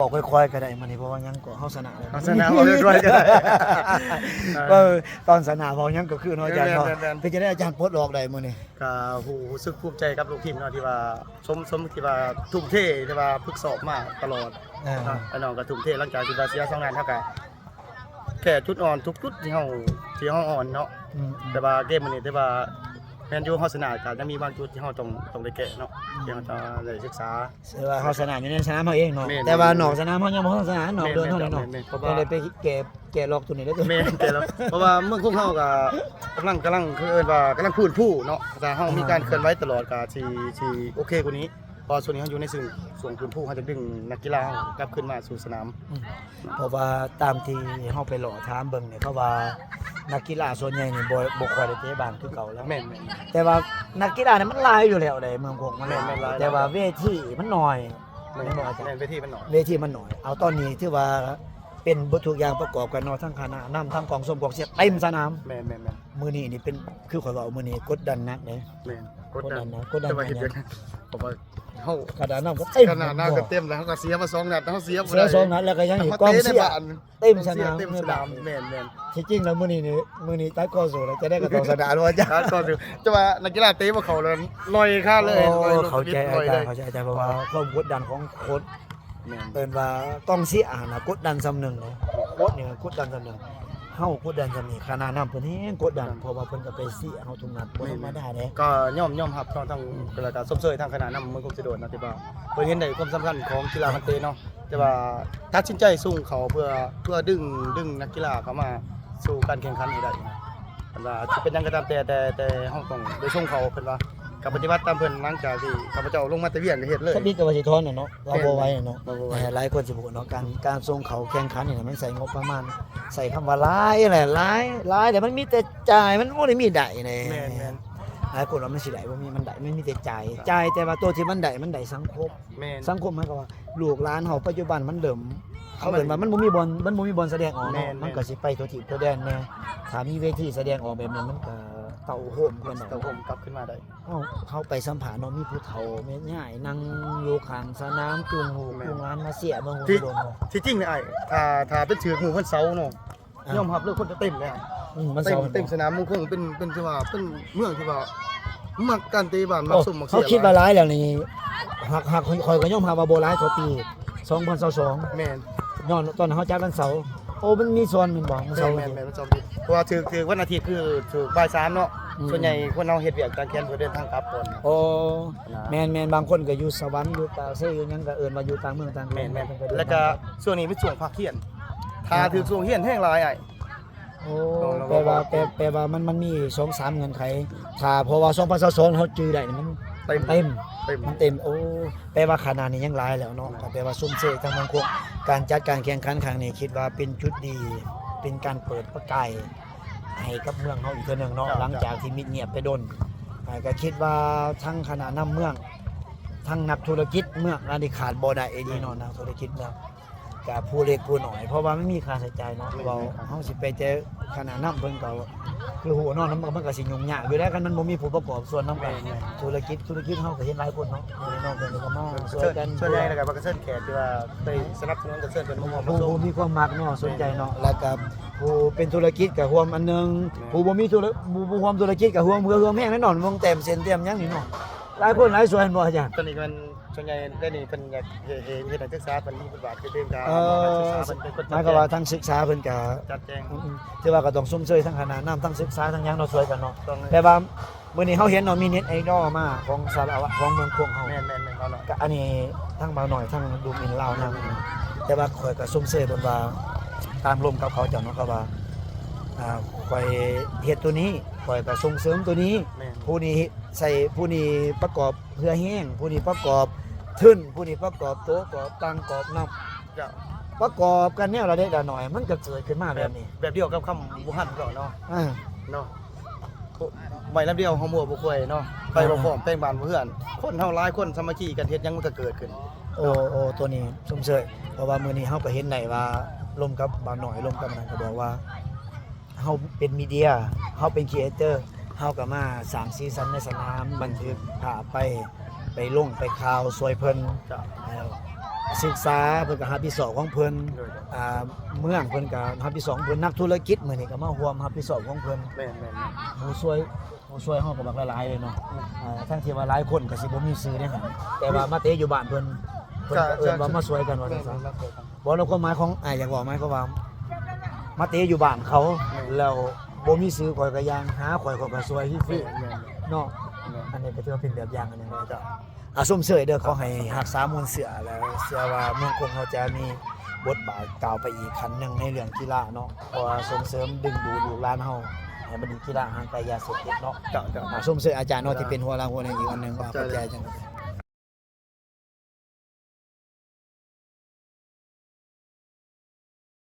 ເວົ້າຄ່ອຍໆກໍໄດ້ມື້ນີ້ ເພາະວ່າຫຍັງກໍເຮົາຊະນະແລ້ວ ເຮົາຊະນະ ເວົ້າເລື້ອຍໆກໍໄດ້ ເອີ ຕອນຊະນະເວົ້າຫຍັງກໍຄືເນາະອາຈານເນາະ. ແມ່ນໆໆ ເປັນຈັ່ງໃດອາຈານ ປົດອອກໄດ້ມື້ນີ້? ກໍຮູ້ ຮູ້ສຶກພູມໃຈກັບລູກທີມເນາະ ທີ່ວ່າ ສົມ ສົມທີ່ວ່າທຸ່ມເທ ທີ່ວ່າຝຶກຊ້ອມມາຕະຫຼອດ. ເອີ ອ້າຍນ້ອງກໍທຸ່ມເທ ຫຼັງຈາກທີ່ວ່າເສຍສອງນັດ ເຮົາກໍແກ້ຈຸດອ່ອນທຸກຈຸດທີ່ເຮົາ ທີ່ເຮົາອ່ອນເນາະ. ອືມໆ ແຕ່ວ່າເກມມື້ນີ້ຖືວ່າແມ່ນຢູ່ ເຮົາຊະນະ ກໍຍັງມີບາງຈຸດທີ່ເຮົາຕ້ອງ ຕ້ອງໄດ້ແກ້ເນາະ ອືມ ທີ່ເຮົາຈະໄດ້ສຶກສາ. ແຕ່ວ່າເຮົາຊະນະຢູ່ໃນສະໜາມເຮົາເອງເນາະ ແມ່ນໆໆ ແຕ່ວ່ານອກສະໜາມເຮົາຍັງບໍ່ທັນຊະນະ ນອກເດີ່ນເຮົາເລີຍເນາະ. ແມ່ນໆ ເພາະວ່າ ຕ້ອງໄດ້ໄປແກ້ ແກ້ລັອກຕົວນີ້ເດີ. ແມ່ນ ແກ້ລັອກ ເພາະວ່າເມືອງຄົງເຮົາກໍກຳລັງ ກຳລັງ ຄືເອີ້ນວ່າກຳລັງຟື້ນຟູເນາະ ຖ້າເຮົາມີການເຄື່ອນໄຫວຕະຫຼອດ ກໍຊິ ຊິໂອເຄກວ່ານີ້. ເພາະວ່າຊ່ວງນີ້ເຮົາຢູ່ໃນຊ່ວງ ຊ່ວງຟື້ນຟູ ເຮົາຈະດຶງນັກກິລາເຮົາກັບຄືນມາສູ່ສະໜາມ. ອືມ ເພາະວ່າຕາມທີ່ເຮົາໄປເລາະຖາມເບິ່ງນີ້ ເຂົາວ່ານັກກິລາສ່ວນໃຫຍ່ນີ້ບໍ່ ບໍ່ຄ່ອຍໄດ້ເຕະບານຄືເກົ່າແລ້ວ. ແມ່ນໆໆ ແຕ່ວ່ານັກກິລານີ້ມັນຫຼາຍຢູ່ແລ້ວເດ້ ເມືອງຄົງມັນຫຼາຍ ແມ່ນໆ ຫຼາຍ ແຕ່ວ່າເວທີມັນໜ້ອຍ. ແມ່ນ ແມ່ນບໍ່ອາຈານ? ແມ່ນ ເວທີມັນໜ້ອຍ ເວທີມັນໜ້ອຍ. ເອົາ ຕອນນີ້ຖືວ່າເປັນເບິດທຸກຢ່າງປະກອບກັນເນາະ ທັງຄະນະນຳ ທັງກອງຊົມກອງເຊຍເຕັມສະໜາມ. ແມ່ນໆໆ ມື້ນີ້ນີ້ເປັນ ຄືຂ້ອຍເວົ້າ ມື້ນີ້ກົດດັນໜັກເດ້. ແມ່ນ ກົດດັນ ກົດດັນ ແຕ່ວ່າເຮັດຫຍັງ ເພາະວ່າເຮົາ ຄະນະນຳກໍເຕັມ ຄະນະນຳກໍເຕັມແລ້ວ ເຮົາກໍເສຍມາສອງນັດ ເຮົາເສຍບໍ່ໄດ້ ເສຍສອງນັດ ແລ້ວກໍຍັງເຮັດກອງເຊຍເຕັມສະໜາມ. ແມ່ນໆ ທີ່ຈິງແລ້ວມື້ນີ້ນີ້ ມື້ນີ້ຕັດຂໍ້ສູ້ແລ້ວ ຈະໄດ້ກໍຕ້ອງຊະນະ ອາຈານ ຕັດຂໍ້ສູ້. ແຕ່ວ່ານັກກິລາເຕະບໍ່ເຂົ້າແລ້ວ ລອຍຄາເລີຍ ໂອ້ ລອຍລົງ ເຂົ້າໃຈ ເຂົ້າໃຈ ເຂົ້າໃຈ ເພາະວ່າຄວາມກົດດັນຂອງໂຄດ ແມ່ນ ເອີ້ນວ່າກອງເຊຍຫັ້ນນະກົດດັນສ່ຳໜຶ່ງເດ້. ໂຄດນີ້ກໍກົດດັນສ່ຳໜຶ່ງ ເຮົາກົດດັນສ່ຳນີ້ ຄະນະນຳເພິ່ນແຮງກົດດັນ ເພາະວ່າເພິ່ນກໍໄປເຊຍເຮົາທຸກນັດ ບໍ່ທຳມະດາເດ້. ກໍຍອມ ຍອມຮັບເນາະ ທັງ ແລ້ວກໍຊົມເຊີຍທາງຄະນະນຳເມືອງຄົງເຊໂດນເນາະ ທີ່ວ່າເພິ່ນເຫັນໄດ້ຄວາມສຳຄັນຂອງກິລາພັນເຕະເນາະ ແຕ່ວ່າຕັດສິນໃຈສົ່ງເຂົ້າເພື່ອ ເພື່ອດຶງ ດຶງນັກກິລາເຂົ້າມາສູ່ການແຂ່ງຂັນໃຫ້ໄດ້. ເພິ່ນວ່າຊິເປັນຫຍັງກໍຕາມແຕ່ ແຕ່ ແຕ່ເຮົາຕ້ອງໄດ້ສົ່ງເຂົ້າ ເພິ່ນວ່າ ກໍປະຕິບັດຕາມເພິ່ນ. ຫຼັງຈາກທີ່ຂ້າພະເຈົ້າລົງມາແຕ່ວຽງກໍເຮັດເລີຍ ທຳອິດກໍວ່າຊິຖອນແຫຼະເນາະ ເວົ້າບໍ່ໄຫວເນາະ ເວົ້າບໍ່ໄຫວ. ຫຼາຍຄົນຊິບໍ່ຮູ້ເນາະ ການ ການສົ່ງເຂົ້າແຂ່ງຂັນນີ້ມັນໃຊ້ງົບປະມານ ໃຊ້ຄຳວ່າຫຼາຍແຫຼະ ຫຼາຍ ຫຼາຍ ແຕ່ມັນມີແຕ່ຈ່າຍ ມັນບໍ່ໄດ້ມີໄດ້ເດ້. ແມ່ນໆ ຫຼາຍຄົນວ່າມັນຊິໄດ້ບໍ່ມີ ມັນໄດ້ ມັນມີແຕ່ຈ່າຍ ຈ່າຍ ແຕ່ວ່າໂຕທີ່ມັນໄດ້ ມັນໄດ້ສັງຄົມ. ແມ່ນ ສັງຄົມໝາຍຄວາມວ່າລູກຫຼານເຮົາປັດຈຸບັນມັນເລີ່ມ ເຂົາເອີ້ນວ່າມັນບໍ່ມີບ່ອນ ມັນບໍ່ມີບ່ອນສະແດງອອກເນາະ. ແມ່ນໆ ມັນກໍຊິໄປທົ່ວທີບທົ່ວແດນແດ່ ຖ້າມີເວທີສະແດງອອກແບບນີ້ ມັນກໍເຕົ້າໂຮມກັນໄດ້ ເຕົ້າໂຮມກັບຄືນມາໄດ້. ເຮົາ ເຮົາໄປສຳພາດເນາະ ມີຜູ້ເຖົ້າແມ່ຍາຍນັ່ງຢູ່ຂ້າງສະໜາມ ຈູງລູກ ແມ່ນ ຈູງຫຼານມາເຊຍເບິ່ງ. ທີ່ ທີ່ຈິງນີ້ອ້າຍ ຖ້າ ຖ້າເປັນຖືກມື້ວັນເສົາເນາະ ອ່າ ຍອມຮັບເລີຍ ຄົນຈະເຕັມແລ້ວ. ອືມ ມັນເຕັມ ເຕັມສະໜາມ ມັນຄົງເປັນ ເປັນທີ່ວ່າ ເປັນເມືອງທີ່ວ່າມັກການເຕະບານ ມັກຊົມມັກເຊຍ. ເຮົາຄິດວ່າຫຼາຍແລ້ວນີ້ ຫາກ ຫາກຂ້ອຍກໍຍອມຮັບວ່າບໍ່ຫຼາຍເທົ່າປີສອງພັນຊາວສອງ. ແມ່ນ ຍ້ອນຕອນເຮົາຈັດວັນເສົາ ໂອ້ ມັນມີສ່ວນແມ່ນບໍ່? ວັນເສົາ ແມ່ນໆ ວັນເສົາ ເພາະວ່າຖືກ ຖືກວັນອາທິດ ຄືຖືກບ່າຍສາມເນາະ. ອືມ ສ່ວນໃຫຍ່ຄົນເຮົາເຮັດວຽກຕ່າງແຂວງ ເພິ່ນເດີນທາງກັບກ່ອນ. ໂອ້ ແມ່ນໆ ບາງຄົນກໍຢູ່ສະຫວັນ ຢູ່ປາກເຊ ຢູ່ຫຍັງ ກໍເອີ້ນວ່າຢູ່ຕ່າງເມືອງຕ່າງແຂວງ. ແມ່ນໆ ແລ້ວກໍຊ່ວງນີ້ເປັນຊ່ວງພາກຮຽນ ຖ້າຖືກຊ່ວງຮຽນແຮງຫຼາຍອ້າຍ. ໂອ້ ແປວ່າ ແປ ແປວ່າມັນ ມັນມີສອງສາມເງື່ອນໄຂ ຖ້າ ເພາະວ່າສອງພັນຊາວສອງເຮົາຈື່ໄດ້ນີ້ ມັນເຕັມ ເຕັມ ເຕັມ ມັນເຕັມ. ໂອ້ ແປວ່າຂະໜາດນີ້ຍັງຫຼາຍແລ້ວເນາະ. ແມ່ນ ກໍແປວ່າຊົມເຊີຍທາງເມືອງຄົງ ການຈັດການແຂ່ງຂັນຄັ້ງນີ້ ຄິດວ່າເປັນຈຸດດີ ເປັນການເປີດປະກາຍໃຫ້ກັບເມືອງເຮົາອີກເທື່ອໜຶ່ງເນາະ. ເຈົ້າ ຫຼັງຈາກທີ່ມິດງຽບໄປດົນ ອ່າ ກໍຄິດວ່າທັງຄະນະນຳເມືອງ ທັງນັກທຸລະກິດເມືອງ ອັນນີ້ຂາດບໍ່ໄດ້ອີ່ຫຼີເນາະ ນັກທຸລະກິດເມືອງ ກະຜູ້ເລັກຜູ້ນ້ອຍ ເພາະວ່າມັນມີຄ່າໃຊ້ຈ່າຍເນາະ. ແມ່ນໆ ເວົ້າເຮົາຊິໄປແຕ່ຄະນະນຳເພິ່ນກໍຄືຮູ້ເນາະ ມັນ ມັນກໍຊິຫຍຸ້ງຍາກຢູ່ແລ້ວ ຄັນມັນບໍ່ມີຜູ້ປະກອບສ່ວນນຳກັນ. ແມ່ນໆ ທຸລະກິດ ທຸລະກິດເຮົາກໍເຫັນຫຼາຍຄົນເນາະ ພີ່ນ້ອງເພິ່ນກໍມາຊ່ວຍກັນ. ສ່ວນໃຫຍ່ແລ້ວກໍວ່າກໍເຊີນແຂກທີ່ວ່າໄດ້ສະໜັບສະໜູນ ກໍເຊີນເພິ່ນມາຮ່ວມມາຊົມ ຜູ້ ຜູ້ມີຄວາມມັກເນາະ ສົນໃຈເນາະ. ແມ່ນໆ ແລ້ວກໍຜູ້ເປັນທຸລະກິດກໍຮ່ວມອັນໜຶ່ງ ແມ່ນ ຜູ້ບໍ່ມີທຸລະ ຜູ້ ຜູ້ຮ່ວມທຸລະກິດກໍຮ່ວມເຫື່ອຮ່ວມແຮງແນ່ນອນ ວງແຕ້ມເສັ້ນແຕ້ມຫຍັງນີ້ເນາະ. ຫຼາຍຄົນຫຼາຍສ່ວນບໍ່ອາຈານ? ຕອນນີ້ມັນ ສ່ວນໃຫຍ່ດຽວນີ້ເພິ່ນຢາກເຮັດ ເຮັດ ເຮັດໃຫ້ສຶກສາເພິ່ນມີບົດບາດຄືເປັນການ ເອີ ມອບໃຫ້ສຶກສາເພິ່ນເປັນຄົນຈັດແຈງ ໝາຍຄວາມວ່າທັງສຶກສາເພິ່ນກະ ຈັດແຈງ ອືມ ຖືວ່າກໍຕ້ອງຊົມເຊີຍທັງຄະນະນຳ ທັງສຶກສາ ທັງຫຍັງເນາະ ຊ່ວຍກັນເນາະ. ແຕ່ວ່າມື້ນີ້ເຮົາເຫັນເນາະ ມີເນັດໄອດອລມາຂອງສາລະວະ ຂອງເມືອງໂຂງເຮົາ. ແມ່ນໆໆ ເນາະ ກະອັນນີ້ທັງບ່າວນ້ອຍ ທັງດູມິນລາວນຳ. ແມ່ນໆ ແຕ່ວ່າຂ້ອຍກໍຊົມເຊີຍເພິ່ນວ່າ ຕາມລົມກັບເຂົາເຈົ້າເນາະ ເຂົາວ່າ ອ່າ ຂ້ອຍເຮັດໂຕນີ້ ຂ້ອຍກໍສົ່ງເສີມໂຕນີ້. ແມ່ນ ຜູ້ນີ້ໃສ່ ຜູ້ນີ້ປະກອບ ເຫື່ອແຮງ ຜູ້ນີ້ປະກອບທຶນ ຜູ້ນີ້ປະກອບໂຕະ ກອບຕັ່ງ ກອບນ້ຳ. ເຈົ້າ ປະກອບກັນແນວລະເລັກລະນ້ອຍ ມັນກໍເກີດຂຶ້ນມາແບບນີ້ ແບບດຽວກັບຄຳບູຮານເຮົາເນາະ. ເອີ ເນາະ ໄມ້ລຳດຽວ ຫົວໝວກບໍ່ຄວາຍເນາະ ໄຟບໍ່ພ້ອມ ແປງບ້ານບໍ່ເຮືອນ ຄົນເຮົາຫຼາຍຄົນສາມັກຄີກັນ ເຮັດຫຍັງມັນກໍເກີດຂຶ້ນ. ໂອ້ ໂອ້ ໂຕນີ້ຊົມເຊີຍ ເພາະວ່າມື້ນີ້ເຮົາກໍເຫັນໄດ້ວ່າ ລົມກັບບ່າວນ້ອຍ ລົມກັບນັ້ນກໍບອກວ່າ ເຮົາເປັນມີເດຍ ເຮົາເປັນຄຣີເອເຕີ ເຮົາກໍມາສ້າງສີສັນໃນສະໜາມ ບັນທຶກພາບໄປ ໄປລົງໄປຂ່າວຊ່ວຍເພິ່ນ. ເຈົ້າ ເອີ ສຶກສາເພິ່ນກໍຮັບຜິດຊອບຂອງເພິ່ນ ໂດຍ ອ່າ ເມືອງເພິ່ນກໍຮັບຜິດຊອບຂອງເພິ່ນ ນັກທຸລະກິດມື້ນີ້ກໍມາຮ່ວມຮັບຜິດຊອບຂອງເພິ່ນ ແມ່ນແມ່ນ ຜູ້ຊ່ວຍ ຜູ້ຊ່ວຍເຮົາກໍບັກຫຼາຍໆເລີຍເນາະ ອ່າ ທັງທີ່ວ່າຫຼາຍຄົນກໍຊິບໍ່ມີຊື່ໃນຫັ້ນ ແຕ່ວ່າມາເຕະຢູ່ບ້ານເພິ່ນ ເພິ່ນກໍເອີ້ນວ່າມາຊ່ວຍກັນວ່າຊັ້ນຊະ ບໍ່ ໃນຄວາມໝາຍຂອງອ້າຍຢາກເວົ້າ ໝາຍຄວາມວ່າມາເຕະຢູ່ບ້ານເຂົາ ແລ້ວບໍ່ມີຊື່ ຂ້ອຍກໍຍ່າງຫາ ຂ້ອຍ ຂ້ອຍກໍຊ່ວຍຟຣີໆເນາະ ອັນນີ້ກໍຖືວ່າເປັນແບບຢ່າງອັນໜຶ່ງເນາະ ອ່າ ຊົມເຊີຍເດີ ຂໍໃຫ້ຮັກສາມູນເຊື້ອ ແລະ ເຊື່ອວ່າເມືອງຄົງເຮົາຈະມີບົດບາດກ້າວໄປອີກຂັ້ນໜຶ່ງໃນເລື່ອງກິລາເນາະ ເພາະວ່າສົ່ງເສີມດຶງດູດລູກຫຼານເຮົາໃຫ້ມາຫຼິ້ນກິລາຫ່າງໄກຢາເສບຕິດເນາະ ເຈົ້າ ເຈົ້າ ອ່າ ຊົມເຊີຍອາຈານເນາະ ທີ່ເປັນຫົວຫຼັກຫົວແຮງອີກອັນໜຶ່ງ ຂອບໃຈ ຂອບໃຈ.